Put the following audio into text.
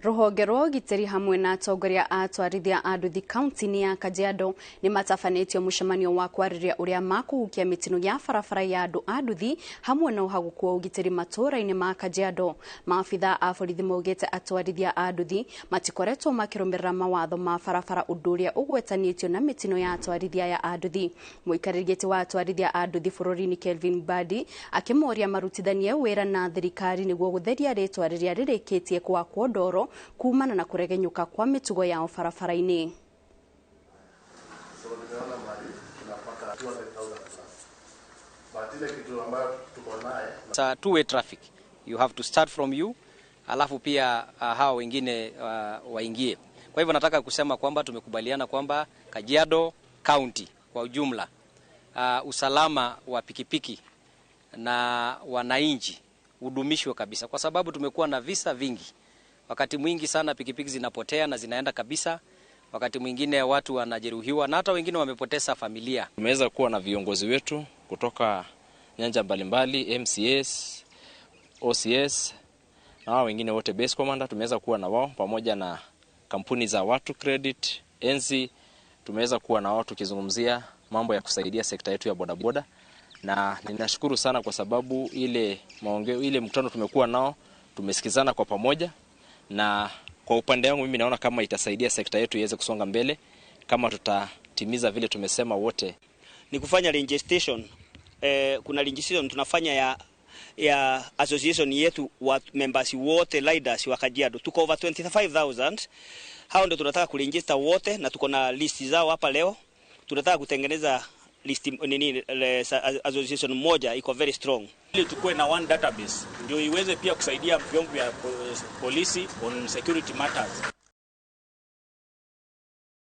Rũhonge rwa ũgitĩri hamwe na atongoria a atwarithia a nduthi kaunti-inĩ ya Kajiado nĩ matabanĩtio mũcemanio wa kwarĩrĩria ũrĩa makũhukia mĩtino ya barabara ya andũ a nduthi hamwe na ũhagũku wa ũgitĩri matũũra-inĩ ma Kajiado. Maabitha a borithi maugĩte atwarithia a nduthi matikoretwo makĩrũmĩrĩra mawatho ma barabara, ũndũ ũrĩa ũgwetanĩtio na mĩtino ya atwarithia aya a nduthi. Mũikarĩri gĩtĩ wa atwarithia a nduthi bũrũri-inĩ Kelvin Mbadi akĩmoria marutithanie wĩra na thirikari nĩguo gũtheria rĩtwa rĩrĩa rĩrĩkĩtie kwakwo ndoro kumana na kuregenyuka kwa mĩtugo yao barabara-inĩ. So nimeona mali tunapata 200,000 plus. But ile kitu ambayo tuko naye It's a two-way traffic. You have to start from you, alafu pia hawa wengine waingie. Kwa hivyo nataka kusema kwamba tumekubaliana kwamba Kajiado County kwa ujumla, usalama wa pikipiki na wananchi udumishwe kabisa, kwa sababu tumekuwa na visa vingi. Wakati mwingi sana pikipiki zinapotea na zinaenda kabisa, wakati mwingine watu wanajeruhiwa na hata wengine wamepoteza familia. Tumeweza kuwa na viongozi wetu kutoka nyanja mbalimbali, MCAs, OCS na wao wengine wote base commander, tumeweza kuwa na wao pamoja na kampuni za Watu Credit, Enzi, tumeweza kuwa na wao tukizungumzia mambo ya kusaidia sekta yetu ya bodaboda, na ninashukuru sana kwa sababu ile maongeo, ile mkutano tumekuwa nao, tumesikizana kwa pamoja, na kwa upande wangu mimi naona kama itasaidia sekta yetu iweze kusonga mbele kama tutatimiza vile tumesema wote. Ni kufanya registration. Kuna registration tunafanya ya association yetu wa members wote riders wa Kajiado. Tuko over 25,000. Hao ndio tunataka kuregister wote na tuko na list zao hapa leo. Tunataka kutengeneza list nini association moja iko very strong. Ili tukue na one database ndio iweze pia kusaidia vyombo vya polisi on security matters.